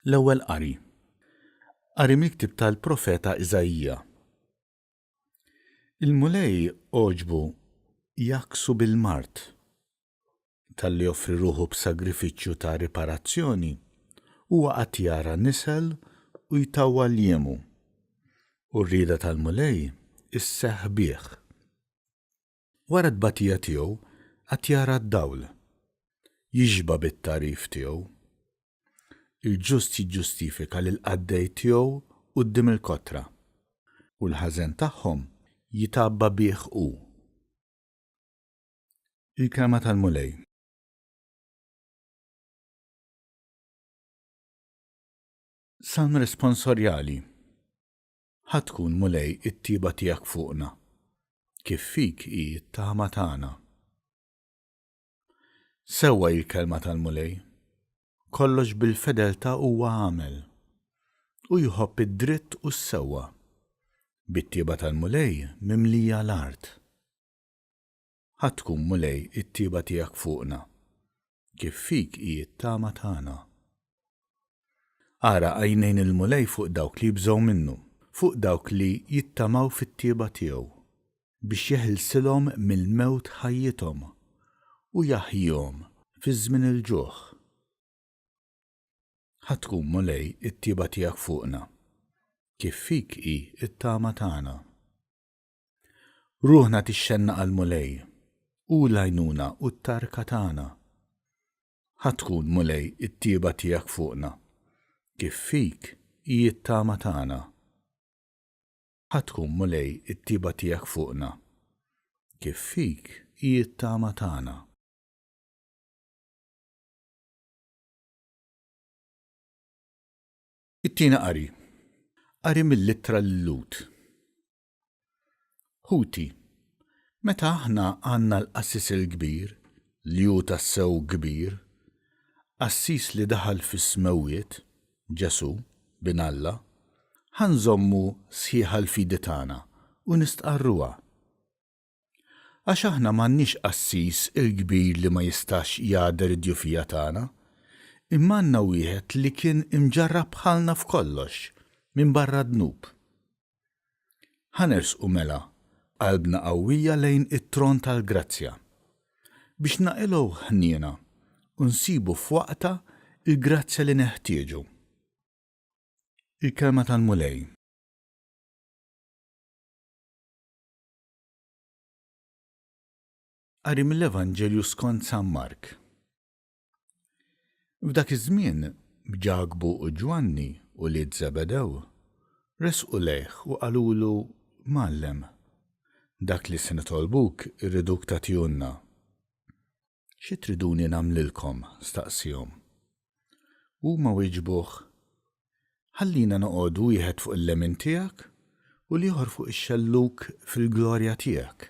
L-Ewwel Qari. Qari mill-ktieb tal-profeta Iżaija. Il-Mulej għoġbu jgħakksu bil-mard. Talli joffri ruħu b'sagrifiċċju ta' riparazzjoni, huwa qagħad jara nisel u jtawwal jiemu, u r-rieda tal-Mulej isseħħ bih. Wara t-tbatija tiegħu għad jara d-dawl, jixba' bit-tagħrif tiegħu. Il-ġust jiġġustifika lill-qaddej tiegħu quddiem il-kotra, u l-ħażen tagħhom jitgħabba bih hu. Il-Kelma tal-Mulej. Salm Responsorjali Ħa tkun, Mulej, it-tjieba tiegħek fuqna, kif fik hi t-tama tagħna. Sewwa hi l-kelma tal-Mulej, kollox bil-fedeltà huwa għamel. Hu jħobb id-dritt u s-sewwa, bit-tjieba tal-Mulej mimlija l-art. Ħa tkun, Mulej, it-tjieba tiegħek fuqna, kif fik hi t-tama tagħna. Ara għajnejn il-Mulej fuq dawk li jibżgħu minnu, fuq dawk li jittamaw fit-tjieba tiegħu, biex jeħilsilhom mill-mewt ħajjithom u jaħjihom fi żmien il-ġuħ. Ħa tkun, Mulej, it-tjieba tiegħek fuqna, kif fik hi t-tama tagħna. Ruħna tixxennaq għall-Mulej, hu l-għajnuna u t-tarka tagħna. Ħa tkun, Mulej, it-tjieba tiegħek fuqna, kif fik hi t-tama tagħna. Ħa tkun, Mulej, it-tjieba tiegħek fuqna, kif fik hi t-tama tagħna. It-tieni qari. Qari mill-Ittra lil-Lhud. Ħuti, meta aħna għandna l-Qassis il-Kbir, li hu tassew kbir, qassis li daħal fis-smewwiet, Ġesù, Bin Alla, ħa nżommu sħiħa l-fidi tagħna u nistqarruha. Għax aħna m'għandniex qassis il-kbir li ma jistax jagħder id-djufija tagħna, imma għandna wieħed li kien imġarrab bħalna f'kollox, minbarra d-dnub. Ħa nersqu mela b'qalbna qawwija lejn it-tron tal-grazzja, biex naqilgħu ħniena u nsibu f'waqtha l-grazzja li neħtieġu. Il-Kelma tal-Mulej. Qari mill-Evanġelju skont San Mark. F'dak iż-żmien, Ġakbu u Ġwanni, ulied Żebedew, resqu lejh u qalulu, Mgħallem, dak li se nitolbuk irriduk tagħtihulna. Xi triduni nagħmlilkom? staqsiehom. Huma wieġbuh, Ħallina noqogħdu wieħed fuq il-lemin tiegħek u l-ieħor fuq ix-xellug fil-glorja tiegħek.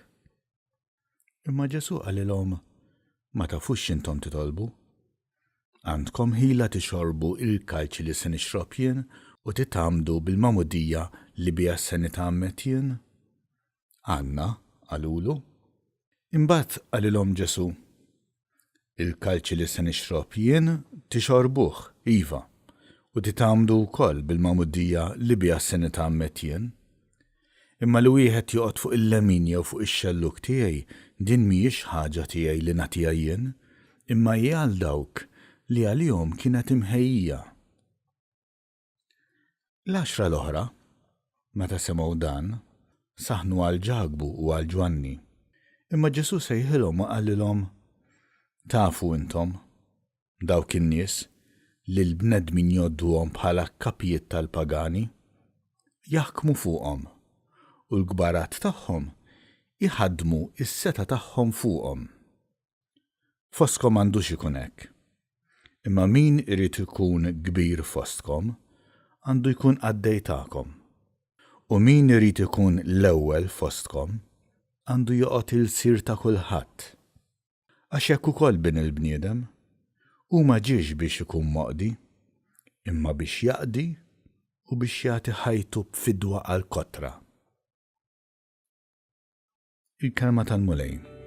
Imma Ġesù qalilhom, Ma tafux x'intom titolbu. Għandkom ħila tixorbu l-kalċi li se nixrob jien u titgħammdu bil-magħmudija li biha se nitgħammed jien? Għandna, qalulu. Imbagħad qalilhom Ġesù, Il-kalċi li se nixrob jien tixorbuh, iva, u titgħammdu wkoll bil-magħmudija li biha se nitgħammed jien. Imma li wieħed joqgħod fuq il-lemin jew fuq ix-xellug tiegħi, din mhijiex ħaġa tiegħi li nagħtiha jien, imma hi għal dawk li għalihom kienet imħejjija. L-għaxra l-oħra, meta semgħu dan, saħnu għal Ġakbu u għal Ġwanni. Imma Ġesù sejħilhom u qalilhom, Tafu intom, dawk in-nies, li l-bnedmin jgħodduhom bħala kapijiet tal-pagani, jaħkmu fuqhom, u l-kbarat tagħhom iħaddmu s-setgħa tagħhom fuqhom. Fostkom m'għandux ikun hekk. Imma min irid ikun kbir fostkom, għandu jkun qaddej tagħkom. U min irid ikun l-ewwel fostkom, għandu joqgħod ilsir ta' kulħadd. Għax hekk ukoll Bin il-bniedem, hu ma ġiex biex ikun moqdi, imma biex jaqdi u biex jagħti ħajtu b'fidwa għall-kotra. Il-Kelma tal-Mulej.